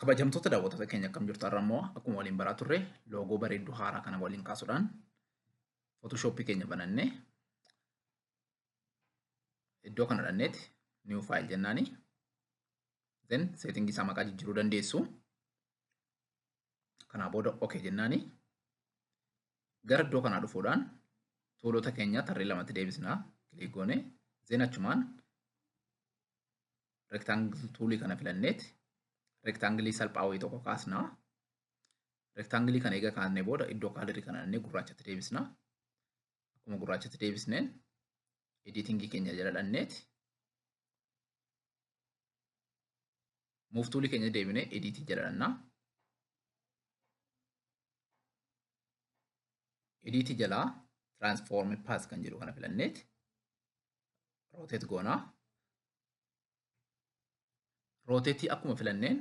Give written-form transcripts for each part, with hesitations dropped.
Kabajamtoota daawwattoota keenya akkam jirtu har'a immoo akkuma waliin baraa turre loogoo bareedduu haaraa kana waliin kaasuudhaan Photoshop keenya banannee iddoo kana dhanneeti new file jennaani. Then setting isaa maqaa jijjiiruu dandeessu. Kanaa booda okay jennaani. Gara iddoo kanaa dhufuudhaan toolota keenya tarree lamatti deebisnaa click goone then achumaan rectangle toolii kana filanneeti rectangle salphaa wayii tokko kaasnaa. Rectangle kana eega kaasnee booda iddoo kaalirii kana dhannee gurraachatti deebisnaa. Akkuma gurraachatti deebisneen editingii keenya jala dhanneeti move toolii keenya deebinee editii jala dhannaa. Editii jalaa transform path kan jedhu kana filanneeti rotate goonaa. Rotateii akkuma filanneen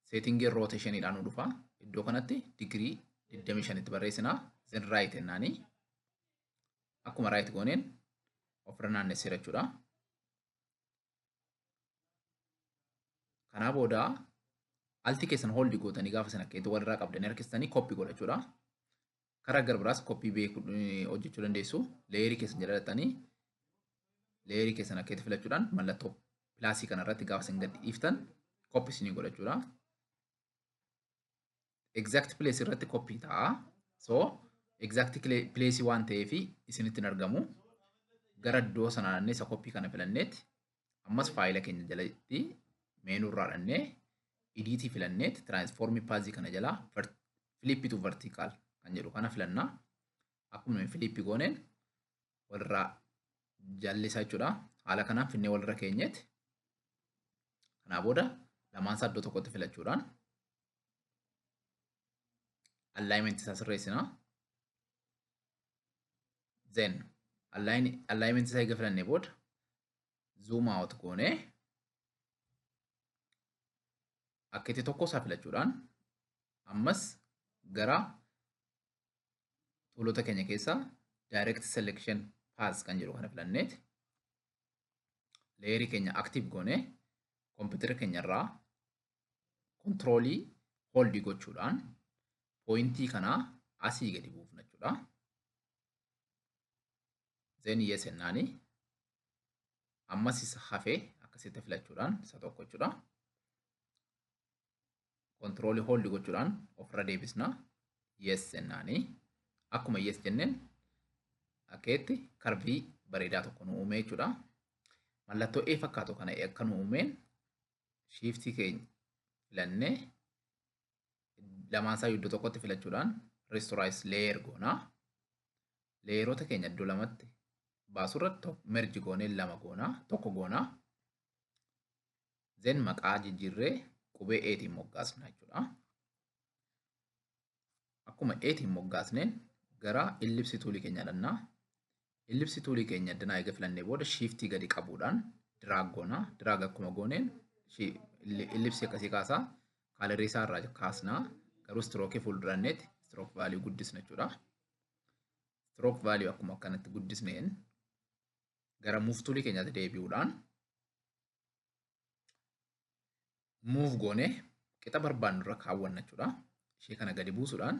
settingii rotationiidhaan nu dhufa. Iddoo kanatti digirii 25tti barreessinaa. Then right jennaani. Akkuma right gooneen ofirra naannesseera jechuudha. Kanaa booda alti keessan hold gootanii gaafa sana keetti walirraa qabdanii harkistanii copy godhachuudha. Karaa gara biraas copy beekuu hojjechuu dandeessu. Leeyerii keessan jala dhaqxanii leeyerii keessan akkeetti filachuudhaan mallattoo pilaasii kanarratti gaafa isin gadi dhiiftan copy isinii godhachuudha. Exact place irratti copy ta'a. So exact place waan ta'eef isinitti hin argamu. Gara iddoo sanaa dhannee isa copy kana filanneeti ammas faayila keenya jalatti meenuu irraa dhannee editii filanneeti transform path kana jalaa flip to vertical kan jedhu kana filannaa. Akkuma nuyi flip gooneen walirraa jallisaa jechuudha. Haala kanaan finnee walirra keenyeeti. Kanaa booda lamaan isaa iddoo tokkotti filachuudhaan alignment isaa sirreessinaa. Then alignment isaa eega filannee booda zoom out goonee akka itti tokko isaa filachuudhaan ammas gara toolota keenya keessaa direct selection path kan jedhu kana filanneeti leeyerii keenya active goonee kompiitara keenya irraa kontiroolii holdii gochuudhaan pooyintii kanaa asii gadi buufna jechuudha. Then yes jennaani ammas isa hafee akkasitti filachuudhaan isa tokko jechuudha. Kontiroolii holdii gochuudhaan ofirra deebisna. Yes jennaani akkuma yes jenneen akkeetti karvii bareedaa tokko nu uume jechuudha. Mallattoo E fakkaatu kana akka nu uumeen shiiftii keenya filannee lamaan isaa iddoo tokkotti filachuudhaan rasterize layer goonaa. Leeyeroota keenya iddoo lamatti baasuurratti merge goonee lama goonaa tokko goonaa. Then maqaa jijjiirree qubee Eetiin moggaasna jechuudha. Akkuma Eetiin moggaasneen gara ellipse toolii keenya dhannaa. Ellipse toolii keenya danaa eega filannee booda shiiftii gadi qabuudhaan drag goonaa. Drag akkuma gooneen ellipse akkasii kaasaa. Kaalarii isaa irraa kaasnaa. Garuu strookii fuulduranneeti stroke value guddisna jechuudha. Stroke value akkuma akkanatti guddisneen gara move toolii keenyaatti deebi'uudhaan move goonee qixa barbaannu irra kaawwanna jechuudha. Ishee kana gadi buusuudhaan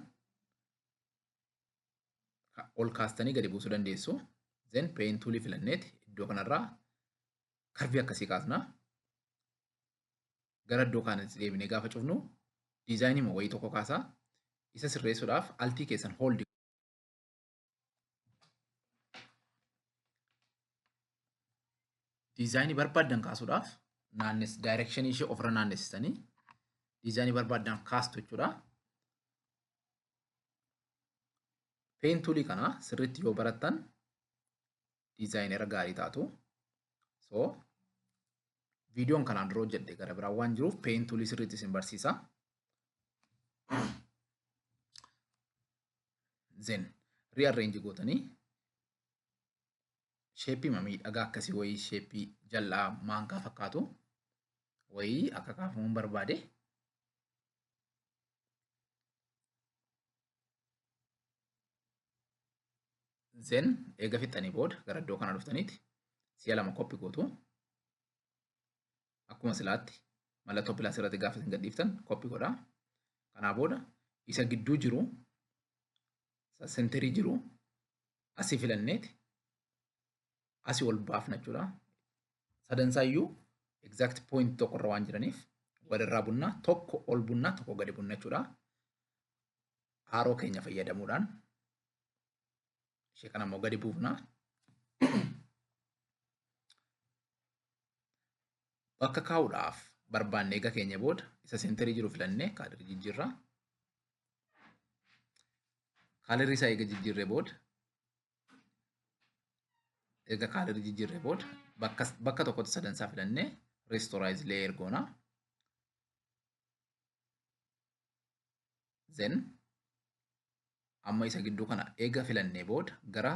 ol kaastanii gadi buusuu dandeessu. Then pen toolii filanneeti iddoo kanarraa karvii akkasii kaasna. Gara iddoo kanatti deebinee gaafa cufnu diizaayinii wayii tokko kaasaa. Isa sirreessuudhaaf altii keessan hold diizaayinii barbaaddan kaasuudhaaf naannes daayirekshinii ishee ofirra naannessitanii diizaayinii barbaaddan kaastu jechuudha. Pen toolii kana sirriitti yoo barattan diizaayinera gaarii taatu. So viidiyoon kanaan dura hojjedhe gara biraa waan jiruuf pen toolii sirriitti isin barsiisa. Then rearrange gootanii sheeppii miidhagaa akkasii wayii sheeppii jal'aa maankaa fakkaatu wayii akka kaafamuun barbaade. Then eega fixxanii booda gara iddoo kana dhuftaniiti si'a lama copy gootu. Akkuma silaatti Mallattoo plus irratti gaafa isin gadhiiftan copy godha. Kanaa booda isa gidduu jiru, isa center jiru asii filanneeti asii ol baafna jechuudha. Sadansaayyuu exact point tokkorra waan jiraniif walirraa bunnaa, tokko ol bunnaa, tokko gadi bunna jechuudha. Arrow keenya fayyadamuudhaan ishee kana immoo gadi buufna. Bakka kaa'uudhaaf barbaanne eega keenya booda isa center jiru filannee color jijjiirra. Color isaa eega jijjiirree booda, eega color jijjiirree booda bakka tokkotti sadansaa filannee rasterize layer goona. Then amma isa gidduu kana eega filannee booda gara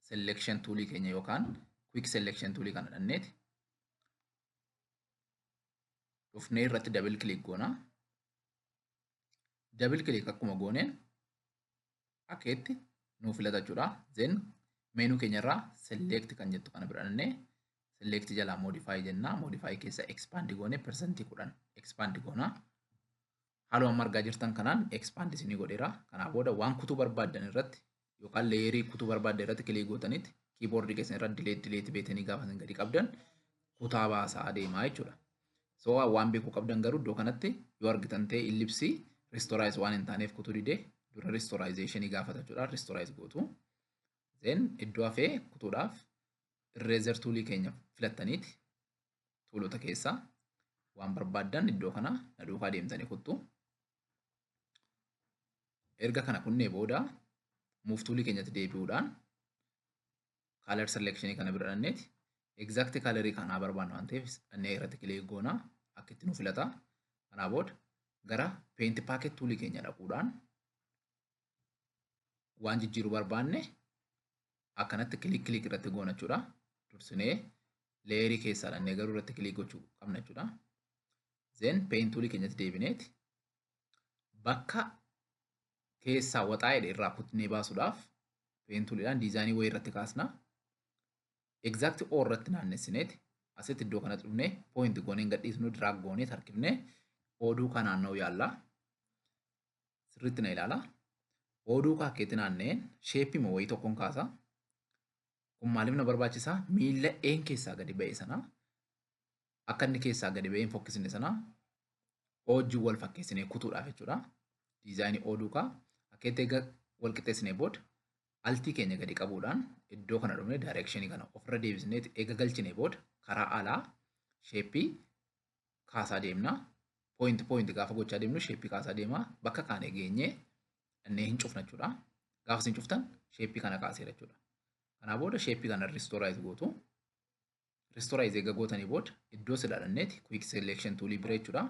selection toolii keenya yookaan quick selection toolii kana dhanneeti dhufnee irratti double click goona. Double click akkuma gooneen akkeetti nuu filata jechuudha. Then menu keenya irraa select kan jettu kana bira dhannee select jalaa modify jenna. Modify keessa expand goone 10% expand goona. Haaluma amma argaa jirtan kanaan expand isinii godheera. Kanaa booda waan kutuu barbaaddan irratti yookaan layerii kutuu barbaaddan irratti click gootanitti keyboard keessan irra delete delete beetanii gaafa isin gadi qabdan kutaa baasaa adeemaa jechuudha. So waan beekuu qabdan garuu iddoo kanatti yoo argitan ta'e ellipse rasterize waan hin taaneef kutuu didee dura rasterization gaafata jechuudha. Rasterize gootu. Then iddoo hafee kutuudhaaf eraser toolii keenya filattaniiti toolota keessaa waan barbaaddan iddoo kana na duukaa deemtanii kuttu. Erga kana kunnee booda move toolii keenyatti deebi'uudhaan color selection kana bira dhanneeti exact color kanaa barbaannu waan ta'eef dhannee irratti click goona akka itti nu filata. Kanaa booda gara paint bucket toolii keenya dhaquudhaan waan jijjiiruu barbaanne akkanatti click click irratti goona jechuudha. Dursinee layerii keessaa dhannee garuu irratti click gochuu qabna jechuudha. Then paint toolii keenyatti deebineeti bakka keessaa waxaa jedhe irraa kutnee baasuudhaaf paint tooliidhaan diizaayinii wayii irratti kaasna. Exact O irratti naannessineeti asitti iddoo kanatti dhufnee point goonee hin gadhiisnu, drag goonee harkifnee O duukaa naanna'uu yaalla. Sirriitti na ilaala. O duukaa akkeetti naanna'een shape wayii tokkoon kaasa. Kun maaliif na barbaachisaa? Miilla een keessaa gadi ba'e sana akka inni keessaa gadi ba'ee hin fokkisne sana O wajjin wal fakkeessinee kutuudhaaf jechuudha. Diizaayinii O duukaa akkeetti eega wal qixxeessinee booda altii keenya gadi qabuudhaan iddoo kana dhufnee directionii kana ofirra deebisnee eega galchinee booda karaa alaa shape kaasaa deemna. Point point gaafa gochaa deemnu shape kaasaa deema. Bakka kaane geenyee dhannee hin cufna jechuudha. Gaafa isin cuftan shape kana kaaseera jechuudha. Kanaa booda shape kana rasterize gootu. Rasterize eega gootanii booda iddoo silaa dhanneeti quick selection toolii bira jechuudha.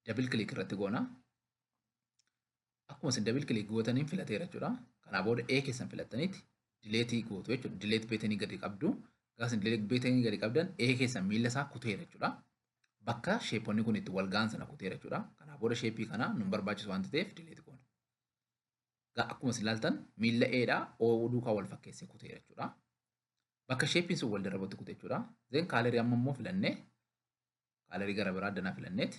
Double click irratti goona. Akkuma isin double click gootaniin filateera jechuudha. Kanaa booda A keessan filattaniiti delete gootu jechuudha. Delete beetanii gadi qabdu. Gaafa isin delete beetanii gadi qabdan A keessan miilla isaa kuteera jechuudha. Bakka shapeonni kun itti wal ga'an sana kuteera jechuudha. Kanaa booda shape kana nun barbaachisu waan ta'eef delete goona. Akkuma isin ilaaltan miilla A dhaa O duukaa wal fakkeessee kuteera jechuudha. Bakka shapeiin sun wal darbutti kute jechuudha. Then colorii amma immoo filannee colorii gara biraa addanaa filanneeti.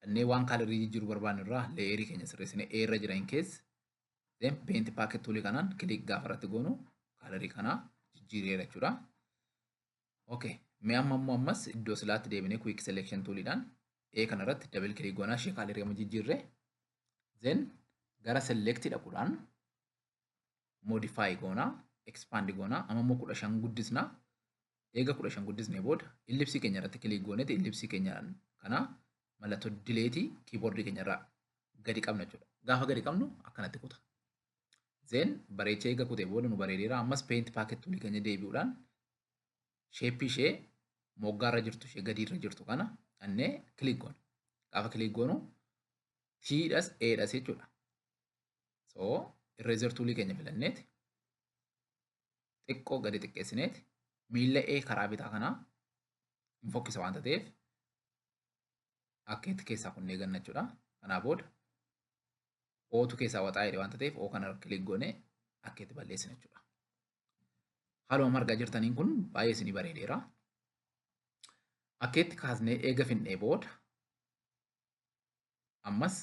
Dhannee waan colorii jijjiiruu barbaannu irraa layerii keenya sirreessinee A irra jira in keessa. Then paint bucket toolii kanaan click gaafa irratti goonu colorii kanaa jijjiireera jechuudha. Okay. Mee amma immoo ammas iddoo silaatti deebinee quick selection tooliidhaan A kanarratti double click goonaa ishee colorii amma jijjiirree. Then gara select dhaquudhaan modify goonaa, expand goonaa, amma immoo 15 guddisnaa. Eega 15 guddisnee booda ellipse keenya irratti click gooneeti ellipse keenya kana mallattoo delete keyboard keenya irraa gadi qabna jechuudha. Gaafa gadi qabnu akkanatti kuta. Then bareechee eega kutee booda nu bareedeera. Ammas paint bucket toolii keenya deebi'uudhaan shape ishee moggaarra jirtu, ishee gadiirra jirtu kana dhannee click goona. Gaafa click goonu T dhas A dhas jechuudha. So eraser toolii keenya filanneeti xiqqoo gadi xiqqeessineeti miilla A karaa bitaa kanaa hin fokkisa waan ta'eef akka itti keessaa kunnee ganna jechuudha. Kanaa booda Ootu keessaa waxaa jedhe waan ta'eef O kana click goonee akka itti balleessina jechuudha. Haaluma argaa jirtaniin kun baay'ee isinii bareedeera. Akkeetti kaasnee eega finnee booda ammas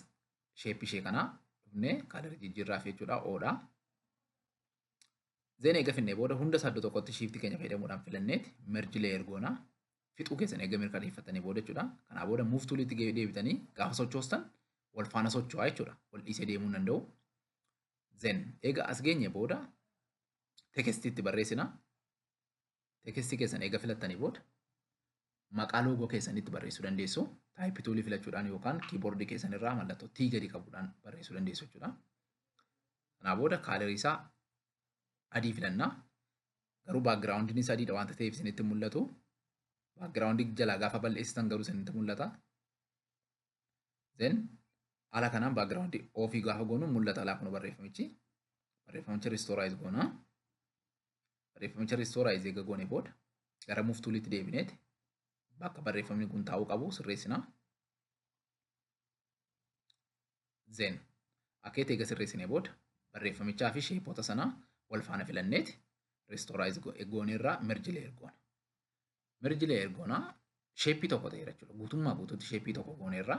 shape ishee kanaa dhufnee color jijjiirraaf jechuudha oodha. Then eega finnee booda hunda isaa iddoo tokkotti shift keenya fayyadamuudhaan filanneeti merge layer goona. Fixuu keessan eega mirkaneeffattanii booda jechuudha. Kanaa booda move toolitti deebitanii gaafa sochoostan wal faana socho'aa jechuudha. Wal dhiisee deemuu hin danda'u. Then eega as geenye booda tekestiitti barreessina. Tekestii keessan eega filattanii booda maqaa loogoo keessanitti barreessuu dandeessu. Type toolii filachuudhaan yookaan kiiboordii keessan irraa mallattoo T gadi qabuudhaan barreessuu dandeessu jechuudha. Kanaa booda kaalarii isaa adii filannaa. Garuu baakgiraawundiin isaa adiidha waanta ta'eef isinitti mul'atu. Baakgiraawundii jalaa gaafa balleessitan garuu isinitti mul'ata. Then haala kanaan baakgiraawundii oofii gaafa goonu mul'ata alaa kun barreeffamichi. Barreeffamicha ristooraayiz goona. Barreeffamicha ristooraayiz eega goone booda gara move tooliitti deebineeti bakka barreeffamni kun taa'uu qabu sirreessina. Then akkeetti eega sirreessinee booda barreeffamichaa fi sheepoota sana wal faana filanneeti ristooraayiz gooneerraa merge layer goona. Merge layer goona sheeppii tokko ta'eera jechuudha. Guutummaa guutuutti sheeppii tokko gooneerraa.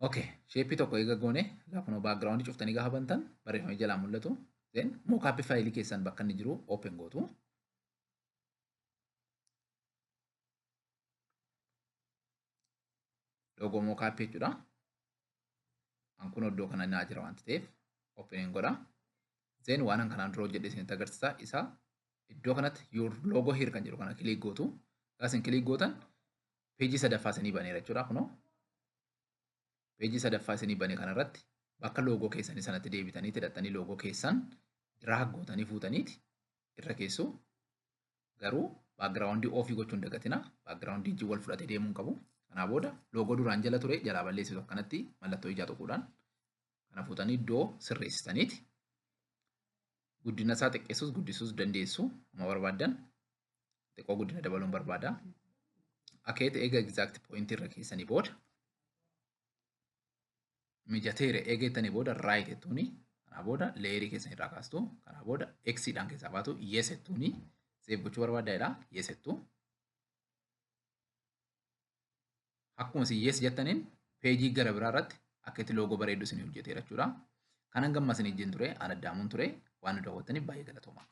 Okay, sheeppii tokko eega goone laakunoo baakgiraawundii cuftanii gaafa bantan barreeffamni jalaa mul'atu. Then mookaappii faayilii keessan bakka inni jiru open gootu. Loogoo mookaappii jechuudha. An kun iddoo kana naa jira waanta ta'eef open godha. Then waan an kanaan dura hojjedhe isinitti agarsiisa. Isa iddoo kanatti your logo here kan jedhu kana kilik gootu. Gaafa isin kilik gootan peejii sadaffaa isinii baneera jechuudha kunoo. Peejii sadaffaa isinii bane kanarratti bakka loogoo keessanii sanatti deebitanii hidhattanii loogoo keessan diraag gootanii fuutaniiti irra keessu. Garuu baakgiraawundii oofii gochuu hin dagatina. Baakgiraawundii wajjin wal fudhatee deemuu hin qabu. Kanaa booda loogoo duraan jala ture jalaa balleessitu akkanatti mallattoo ijaa tuquudhaan kana fuutanii iddoo sirreessitaniiti. Guddina isaa xiqqeessuus guddisuus dandeessu amma barbaaddan. Xiqqoo guddina dabaluun barbaada. Akeeta eega exact point irra keessanii booda mijateera eega jettanii booda right jettuuni. Kanaa booda leeyerii keessan irraa kaastu. Kanaa booda X dhaan keessaa baatu yes jettuuni. Save gochuu barbaaddaa yes jettu. Akkuma isin yes jettaniin peejii gara biraa irratti akka itti loogoo bareedu isin hojjeteera jechuudha. Kanan gamma isin wajjin ture, an Addaamuun ture, waan nu daawwattaniif baay'ee galatoomaa.